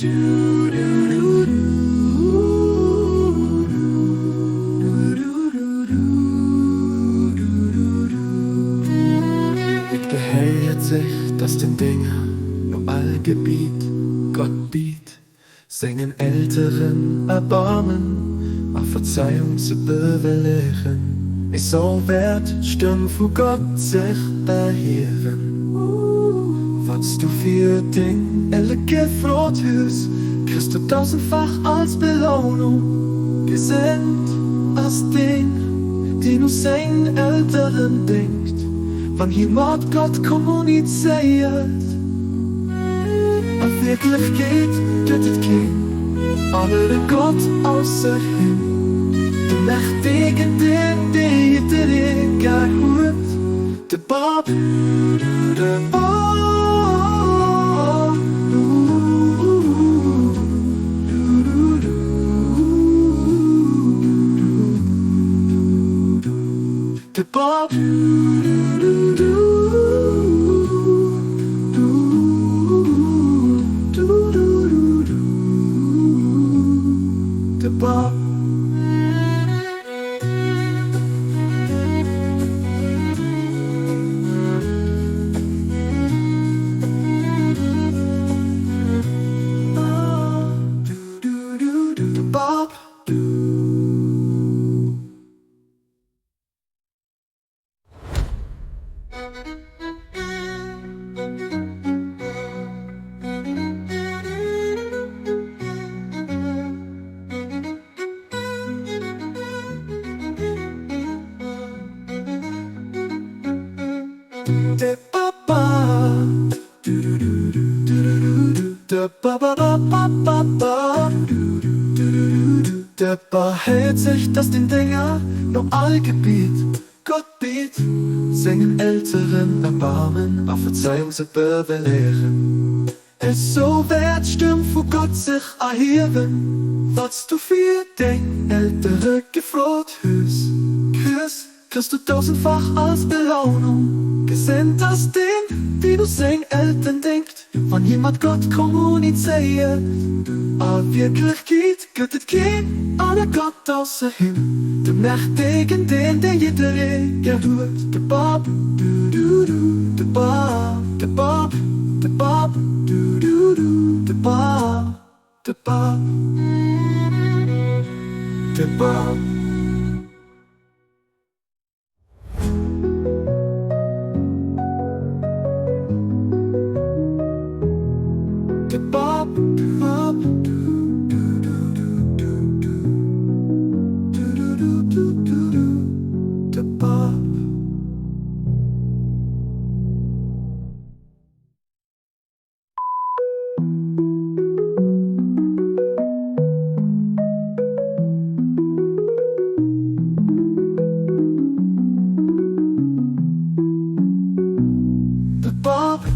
Et gehéiert sech, dass den Dénger no all Gebiet Gott biet, sengen Elteren Erbarmen a Verzeiung ze bewëllegen. Esou wäert d'Stëmm vu Gott sech erhiewen. Wat s du fir deng Elle gefrot hues, kriss du dausendfach als Belounung. Geséngt ass deen, deen u seng Elteren denkt, wann hie mat Gott kommunizéiert. A Wierklechkeet gëtt et keen anere Gott ausser him, de Mächtegen, deen dee jidderee gär huet, de Bab, de Bab. De Bab. De Bab. De Bab. De Papa, de Ba-ba-ba-ba-ba-ba, De Ba hält sech, dass den Dénger no all Gebiet Gott biet, sengen Elteren Erbarmen a Verzeihung ze bewilligen. Esou wäert d'Stëmm vu Gott sech erhiewen, Wat s du fir deng Eltere gefrot hues, kriss. Kriss du dausendfach als Belounung. Gesénnt ass deen, deen u seng Elteren denkt, wann hie mat Gott kommunizéiert. A Wierklechkeet gëtt et keen aner Gott ausser him, de Mächtegen, deen, dee jidderee gär huet, de Bab, du du du, de Bab, de Bab, de Bab, du du du, de Bab, de Bab, de Bab. De Bab, Bab, du du du du du du du du du du du de Bab. De Bab.